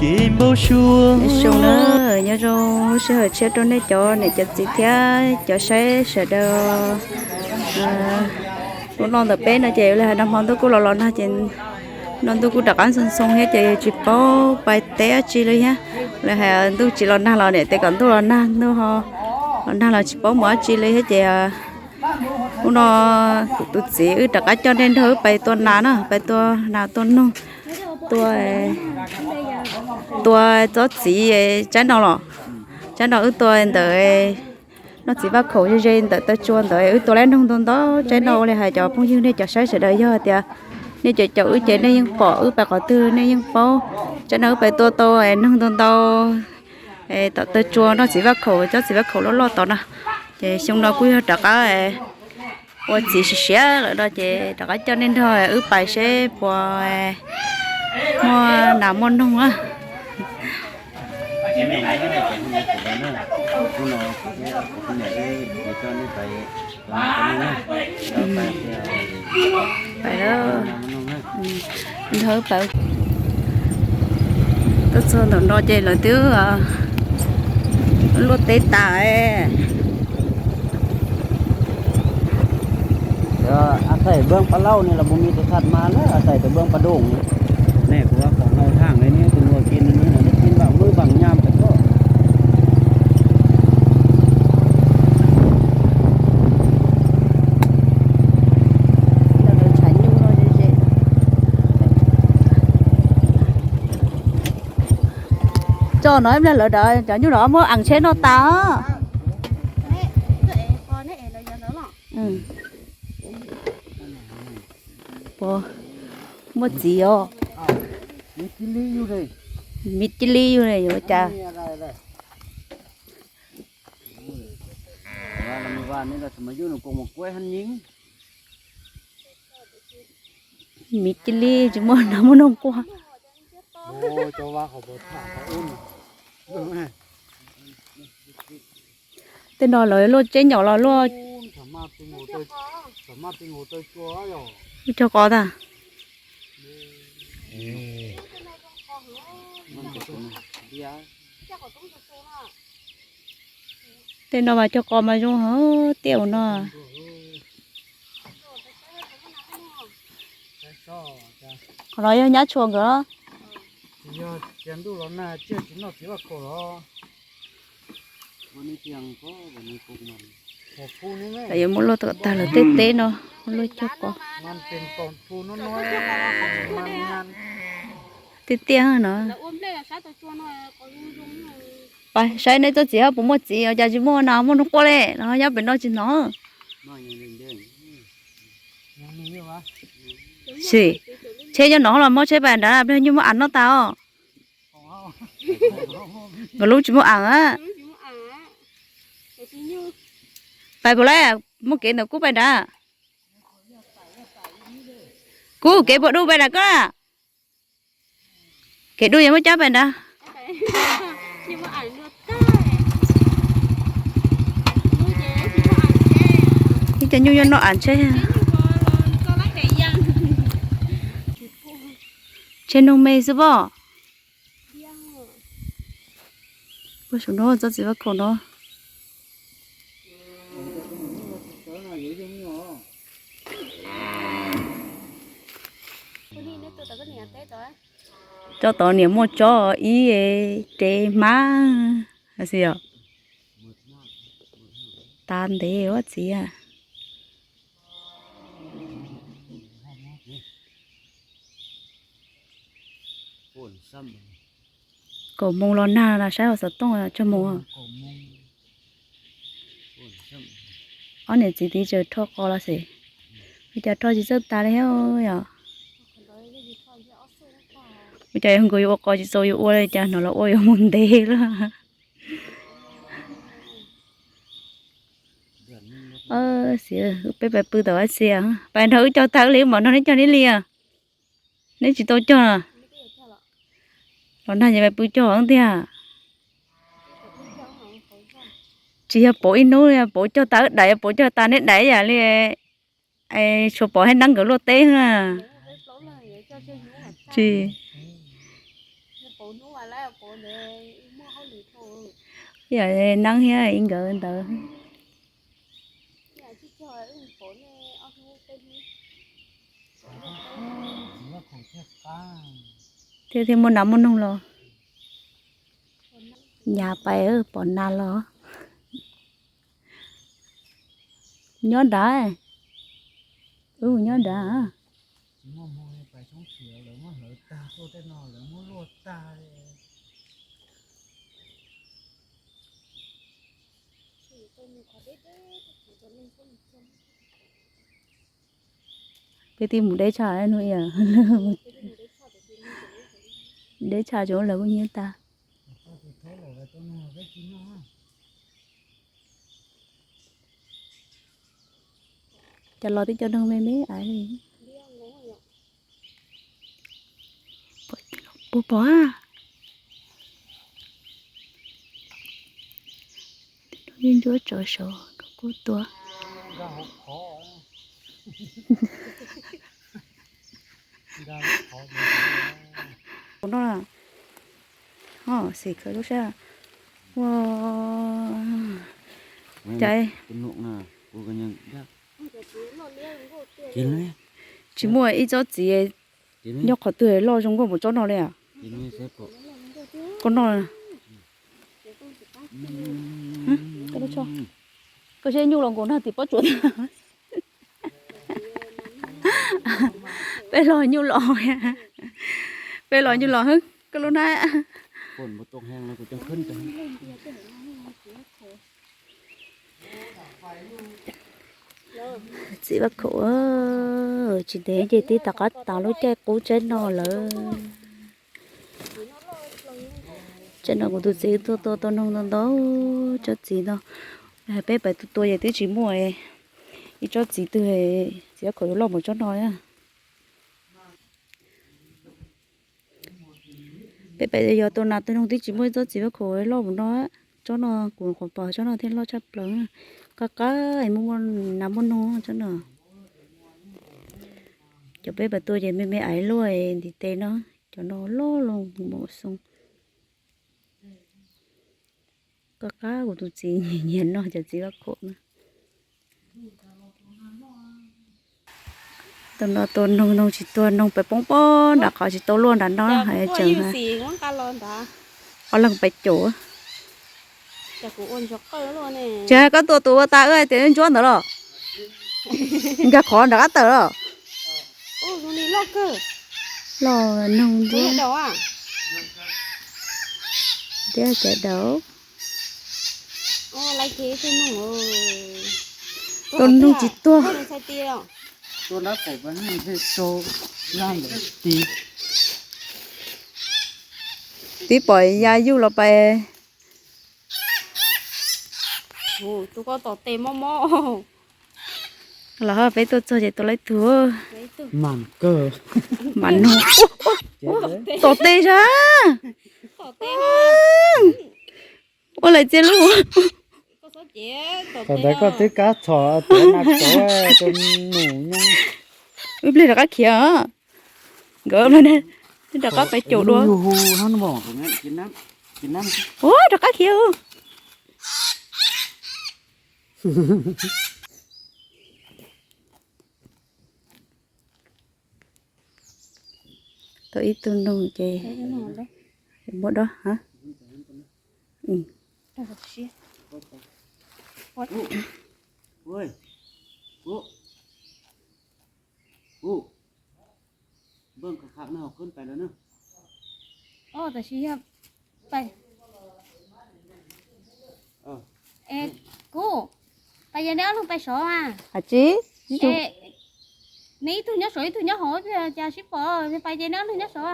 Nyob zoo, nyob zoo lub sij hawm tshiab rau nej cov niam cov txiv thiab cov saib sawv daws. Lub no ntawm peb no ces li hais no hmo ntuj kuj los los nag ces no ntuj kuj rov qab ntxhoo ntxhoo thiab ces tsis paub pais teb dab tsi li thiab. Li hais ntuj tsis los nag los niam tes kom ntuj los nag, ntuj los nag los tsis paub mus dab tsi li thiab ces hnub no kuv tus txiv wb rov qab coj nej nrog wb pais tua nas na, pais tua nas tua noog, tua, tua tsob txiv tsaib no los, tsaib no wb tua ntawm noj txiv vaj khaum ze ze ntawm taw tsua ntawd wb tua lab noog ntau ntau tsaib no ua li hais cov phooj ywg nej cov saib sawv daws yog tias nej caum caum wb ces nej yeej pom wb pais qhov twg nej yeej paub. Tsaib no wb pais tua tau noog ntau ntau tom taw tsua noj txiv vaj khaum, tsob txiv vaj khaum loj loj tod no. Ces xyoo no kuj yog rov qab ua txiv siav siav lawm no ces rov qab coj nej nrog wb pais seb puas muaj nas muaj noog na. Pais, nrog wb pais. Tuaj txog ntawm no ces lawv twb luaj teb tas. Asaim nplooj pas lauj ne los mus mis tes thaj mas lawm, asaim tus nplooj pas dooj ne. Ne kuv kom hau thaj li ne tus nuav kiag ne, npam mwb npam nyam tas ko. Tso no ib pliag lawv cov nyuj no muab am tsheb noj tas. Muaj txiv os. Miv cia li yug yuav cas. Miv cia li tsis muaj nas muaj noog quaj. Tej no lawv luaj tseb nyom los luaj. Cog qos tag. Tej no mas cog qos mas zoo heev tiaj no. Qhov no yog nyab tshua nkawd. Lawv yuav muab luaj kom tag lawv tej teb no, luaj cog qos. Tiaj tiaj no. Pais saib neb tsob txiv puas muaj txiv, cas tsis muaj nas muaj noog quaj li no, nyob pem no tsis hnov. Sim, tsheb nyob no los muab tsheb pais nrad, plig nyuj muab am noj tas os. Nkawd lub tsis muaj am a. Pais puas lawm, muaj kev ntawm kub pais nrad. Kub, kev puas du pais nrad koj? Kev du yog muab cab pais nrad. Ib co nyuj nyob noj am tsheb. Tsheb noog me xwb pob. Puag saum no tsob txiv vaj khaum no. Tsob tod niam muaj tsob ib rev hmab xwb os. Tas ntev ua txiv. Kaum moos los nag no saib hauv xov tooj tsaug moos. Ob niam txiv tiv tsawg rho qos los xwb. Ua cas rho tsis txawj tas li thiab yom. Ua cas yog nkawd yuav ua qos tsis txaus yuav ua li cas hnov los ua yuav mus ntev lawm. Xiv, peb pais pw tom vaj txia, pais nrog wb cog tag li mam nrog neb cog neb li. Neb tsis tau cog los nag ces pais pw cog tiag. Tsis yog pauv ib hnub, pauv cog tas wb daim, pauv cog tas neb daim yam li, tsuas pom hais neeb nkawd luaj teb na. Tsis, Yam neeb thiab ib nkawd ntawd. Thiab thiaj muaj nas muaj noog los. Nyas pais pom nas los. Nyob nrad. Wb nyob nrad. Peb twb mus deb tshaj no, deb tshaj tsoom lawv kuj nyiam tag. Cov los tib co noog me me aiv. Puas pom? Ntsuab tsawv saud koj kuj tua. Kuv no, xim khawv lub sab. Ua cas tsis muaj ib tsob txiv nyob qhov twg loj zoo nkauj mus tsob no li. Koj no, koj siab nyuj los nkaus nag tim pob tsuas. Peb los nyuj los, peb los nyuj los hwb koj lub nab. Txiv Vaj Khaum, tsis ntev ces twb rov qab tas lub caij qub tsaib no lawm. Tsaib no kuv tus txiv tuaj tua tau noog ntau ntau tsob txiv no. Peb pais tua tua ces twb tsis muaj ib tsob txiv twg txiv Vaj Khaum yuav loj mus tsob no. Peb pais yog tua nas tua noog twb tsis muaj ib tsob txiv Vaj Khaum loj mus no. Tsob no kuv qhuav pom tsob no thiaj loj tshaj plaws. Qab qab es muaj muaj nas muaj noog tsob no. Cov peb pais tua ces me me aiv luaj ntiv tes no, cov no loj loj mus xoo. Koj qab kuv tus txiv nyiam nyiam noj cov txiv Vaj Khaum na. Tus no tua noog, noog tsis tuag, noog pes poob pob nram qhov tsis tau luaj nram no hais tseem. Ob leeg pes caum. Tsis koj tua tus ua tas wb tias ntsuab ntawd los. Nkag qhov nram qab tawm los. Loj noog ntsuab. Tiab caiv daus. Tus noog tsis tuag. Tib pom ya yuj los pais. Los peb tuaj txog ces tua laib tug. Mas noog. Tom tes sab. Ua laim txias lub. Thaum ntawd koj twb kab txhom tiav na kauv tus nus nyob. Wb pliag rov qab khiav. Nkawd pliag rov qab pais caum dua. Ua rov qab khiav. Tau ib tug noog ces muab dob. Tam sis yog pais, kuv, pais ces neb ob leeg pais sov mas. Hais tsis, neb ib tug nyob sov ib tug nyob hauv, cas sib pom, pais ces neb ob leeg nyob sov.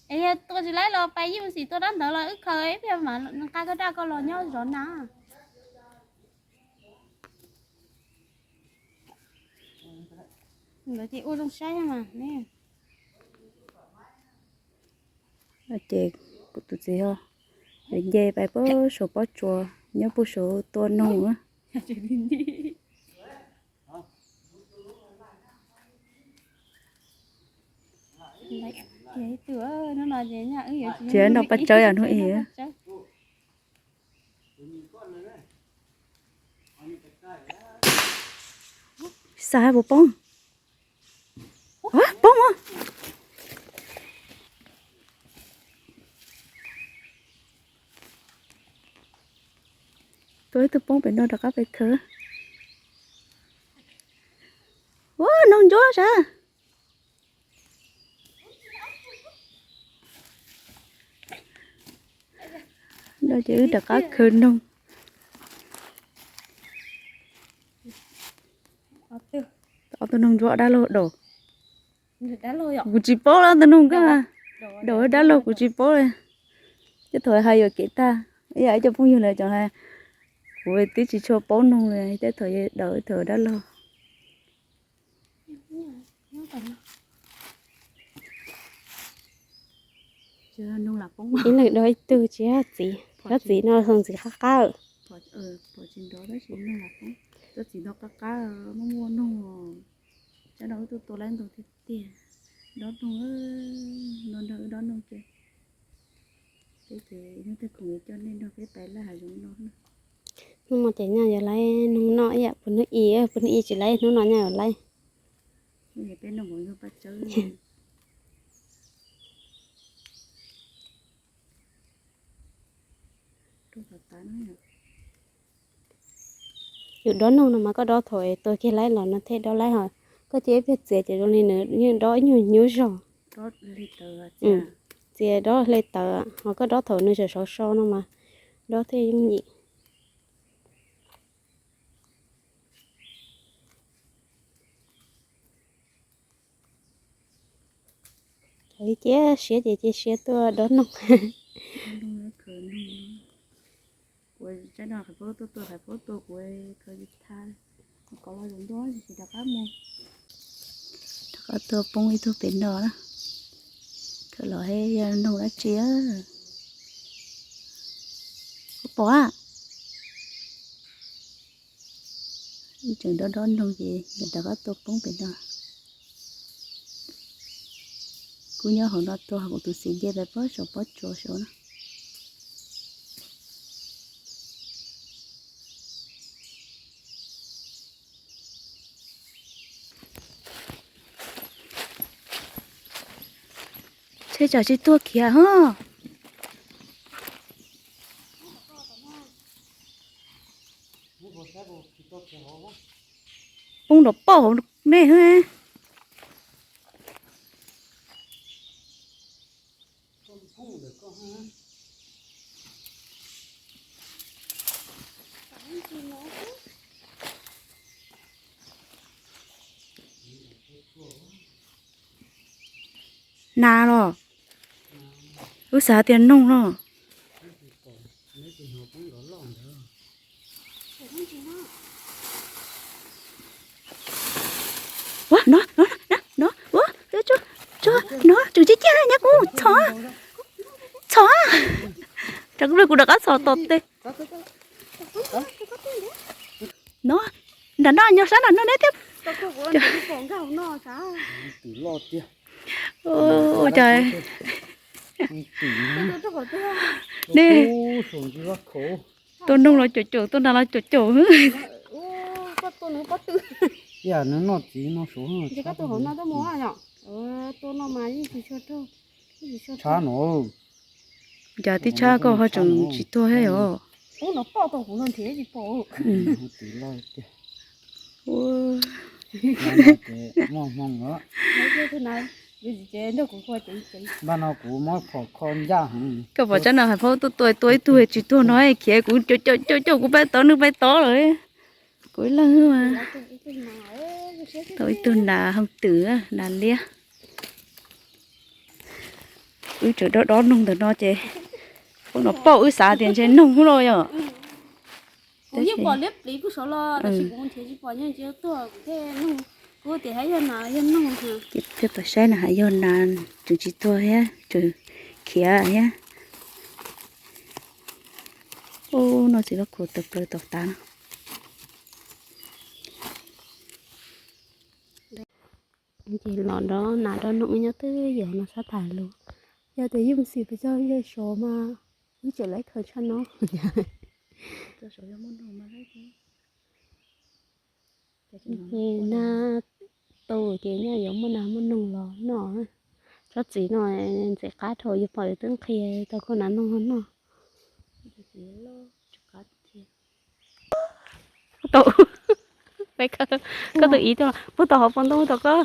Es yog tua tsis laib los pais yeej xim tua dab ntawd los wb khaws ib pliag mas nqa koj daj koj los nyob zov na. Nkawd ces ua zoo saib mas. Ces kuv tus txiv ho nce pais puag saum pob tsuas nyob puag saum tua noog na. Ces no paj tsawb yog hnub ib. Xav puas poob? Poob. Tua ib tug poob pem no rov qab pem khaws. Ua noog ntsuab sav. No ces wb rov qab khaws noog. Ob tug noog ntsuab dab laug daus. Kuv tsis paub lawm tus noog ko. Daus dab laug kuv tsis paub li. Tej thaum hais yuam kev tag, ib yam ib co phooj ywg lawv cov hais, kuv twb tsis tshua paub noog li, tej thaum daus thaum dab laug. Ib leeg do ib tug tsis yog txiv, cov txiv no zoo ntxiv qab qab. Txiv no qab qab, muaj muaj noog, cov no wb tuaj tua laib ntau tiag tiag. Dob noog, no nrog wb dob noog ces, peb ces hnub twg khoom yuav coj nej nrog peb pais laij hav zoov no. Hnub no ces nyaj yuav laib noog noj ib yam puas hnub i, puas hnub i tsis laib, hnub no nyaj yuav laib. Peb noog paj tsawb. Yus dob noog no mas koj dob thaum tua kiag laib los no thiaj dob laib hos. Koj cia ib pliag txiav ces zoo li nws yeej dob ib nyuag nyuaj zog. Txiav dob hle tawv, hos koj dob thaum nws tseem sov so no mas dob thiaj yooj yim. Cov li cia siab ces cia siab tuaj dob noog. Kuv tsab no Qhais Paub tuaj tua, Qhais Paub tua kuv khaws tha, kov los zoo ntuj tsis rov qab mus. Rov qab tua poob ib tug pem no na. Khaws los he yog noog dab tsi. Pom a. Tseem dob dob noog ces rov qab tua poob pem no. Kuv nyob hauv no tua, kuv tus txiv nce pais pob saum pob tsuas saud na. Tsheb tsam tsis tuaj khiav ho. Poob nrov pauj hauv nej. Nas los? Wb xav tias noog no. Ua no no no no, ua, no tseem ciaj ciaj nyab kuv, txhov, txhov. Rov kuv, kuv rov qab txhos tom tej. No, nram no nyob sab nram no neb thiab. Ua cas nej tua noog los caum caum, tua nas los caum caum. Ib yam nws noj txiv no suav. Cas tib tshab koj ho tseem tsis tuag thiab os? Npaj no kuv muab phom kho ncaj heev. Koj pom tsab no Hais Phauj tuaj tua, tua ib tug tsis tuag no, khiav kuv caum caum caum kuv pais tod nws pais tod lawm. Kuv ib leeg mas tau ib tug nas hooj twm, nas liab. Wb tseem dob dob noog ntawm no ces poob no pauj, wb xav tias ntshe noog xwb los yog. Kuv yeej pom liab pliv pug saud los tab sis kuv nrhiav tsis pom, yeej tsis tuaj kuv thiaj noog. Kuv tias haj yog nas yog noog. Thiaj pom saib na, haj yog nas tseem tsis tuag thiab, tseem khiav thiab. Ub, no txiv loj khuam tawm plaws tom tav no. Ces los nrog nas nrog noog nyob twj ywm no sab tham lus. Yog tias yus xim pes tsawg yog sov mas wb tseem laib khaws tshaj no. Ces nas tu ces nyaj yuav muaj nas muaj noog los noj. Tsob txiv no ntxim qab dhau, yus pom yus twb nqhis tau khau nas noog noj. Tau, koj tus ib tuaj pub tau hauv paus ntoo tau koj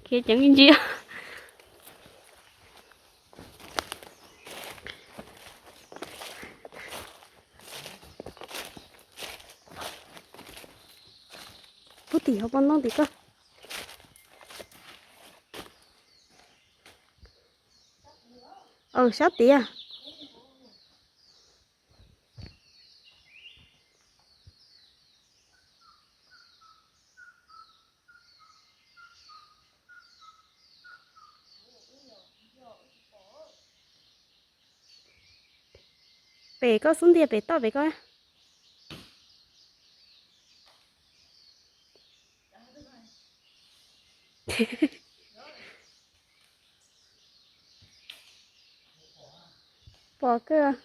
khiav ceev ntsia. Pub tim hauv paus ntoo tim koj. Aw, sab tiag. Pem koj xub ntiag pem toj pem koj. Pom kawg.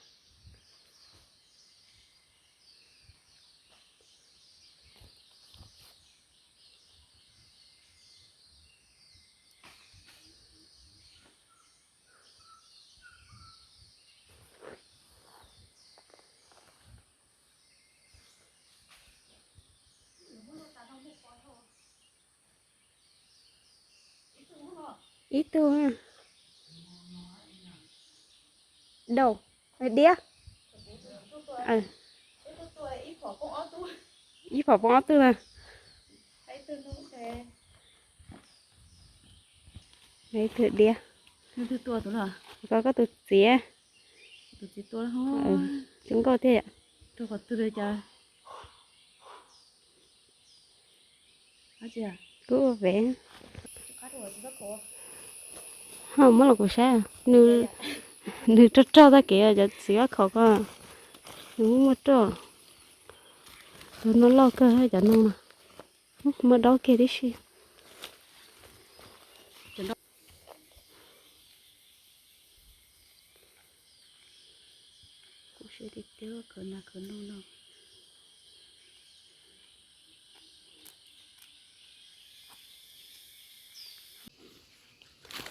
Ib tug daus, diab. Ib phom poob ob tug na. Ib tug diab. Koj, koj tus txiv. Zoo nkauj thiab. Kuv ua pem. Ho muab los kuv saib, nws rog rog tag kev cov txiv fab khaum ko, nws muaj muaj roj. Tus no loj kawg cov noog no, muaj dob kiag tib si. Kuv siab tiag tiag khaws nas khaws noog no.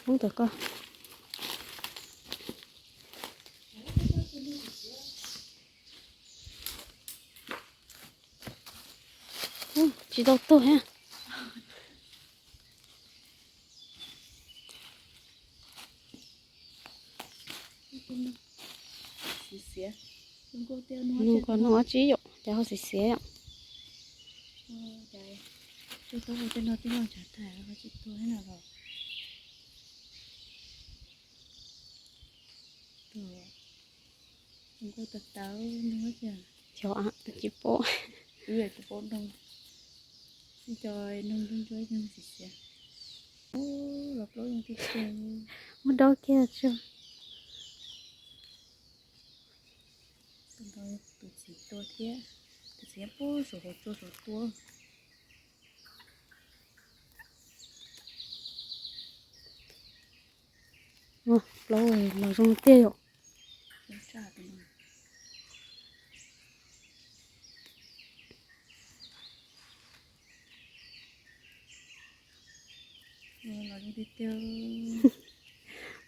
Poob tom koj. Tsis tau tuag thiab. Noog ko noog ob tsib yom, cas ho xiav xiav yom. Xyov, tsis paub. Tsis paub noog. Cov noog ntsuab ntsuab noog xiav xiav. Los plaub zoo tiag tiag. Muaj dob kiag tso. Tus txiv tua thiab, tus txiv pub saum hauv tsua saum tua. Plaub los zoo tiag yom. Los zoo tiag tiag.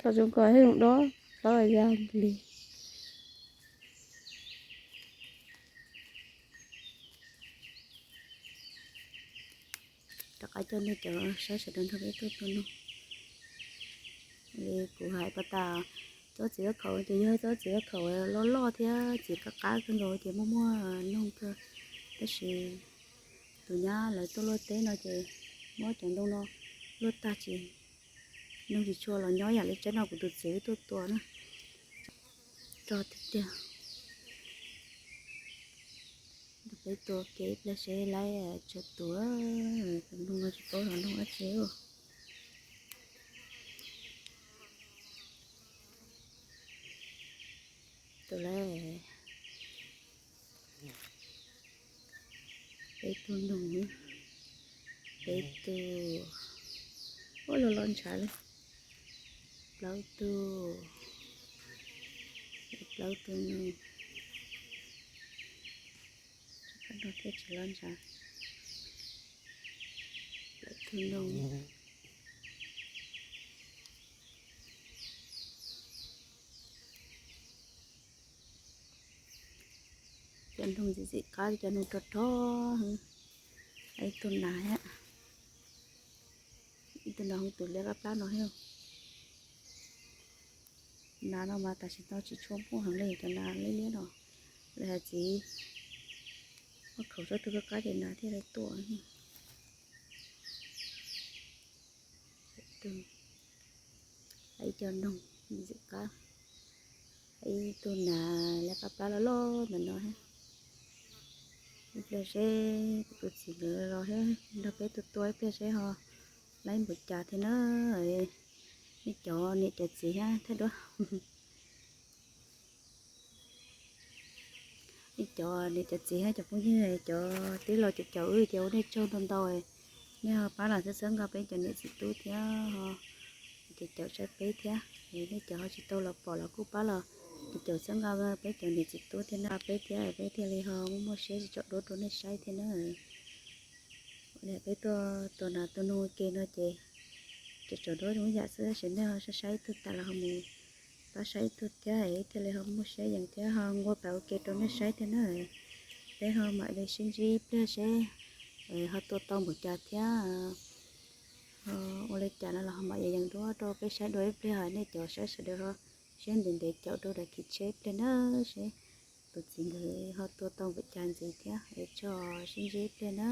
Los zoo ko thiab zoo dob, dob ya li. Rov qab coj nej cov saib sawv daws nrog peb tuaj tua noog. Kuv hais pas tas, tsob txiv fab khaum ces yog tsob txiv fab khaum loj loj thiab txiv qab qab kawg nkaus ces muaj muaj noog kawg. Tab sis tus nyab lawv tuaj luaj teb no ces muab cov ntoo no luaj tag ces noog tsis tshua los nyob yam li tsaib no kuv tus txiv wb tuaj tua na. Rog tiag tiag. Peb tua kev ib pliag seb laib tsawg tus, tus noog no tsis paub los noog dab tsi. Tus lawm. Peb tug noog, peb tug, Los los ntshav li. Plaub tug, plaub tug noog, no thiaj tsis los ntshav. Plaub tug noog. Cov noog ntxim ntxim qab, cov noog rog rog. Ib tug nas thiab, ib tug nas hoob twm liab qab plab no thiab. Nas no mas tam sim no tsis tshua muaj heev li, cov nas liab liab no. Lawv hais txiv, muab khaum sab tug qab qab ces nas thiaj li tuaj. Ib co noog ntxim qab, ib tug nas liab qab plab loj loj ntawm no thiab. Ib pliag seb kuv tus txiv nkawd los thiab nrog peb tua tua ib pliag seb ho laib npaum cas thiab na. Nej cov niam cov txiv thiab thawj duab, nej cov niam cov txiv thiab cov phooj ywg, cov twb los caum caum wb ces ua nej tsaug ntau ntau. Nej ho pab los txhawb txhawb nqa peb cov niam txiv tub thiab, ho caum caum saib peb thiab. Nej cov ho tsis tau los pom los kuj pab los caum caum txhawb nqa peb cov niam txiv tub thiab na, peb thiab peb thiaj li ho muaj muaj siab tsis tsaum duab rau nej saib thiab na. Li peb tuaj tua nas tua noog ua ke no ces tseem tsaum duab zoo yam xwb, tab sis nej ho saib saib ib tug tas los ho mus pab saib ib tug thiab, thiaj li ho muaj siab yees thiab ho nquag pam ua ke rau nej saib thiab na. Peb ho mam li sib ntsib ib pliag seb ho tua tau npaum cas thiab, ho ua li cas no los ho mam yees yees duab rau peb saib dua ib pliag. Nej cov saib sawv daws ho siab ntev ntev caum rau daim khiv tsheb ib pliag na, seb tus txiv nkawd ho tua tau npaum cas ntxiv thiab es tso sib ntsib ib pliag na.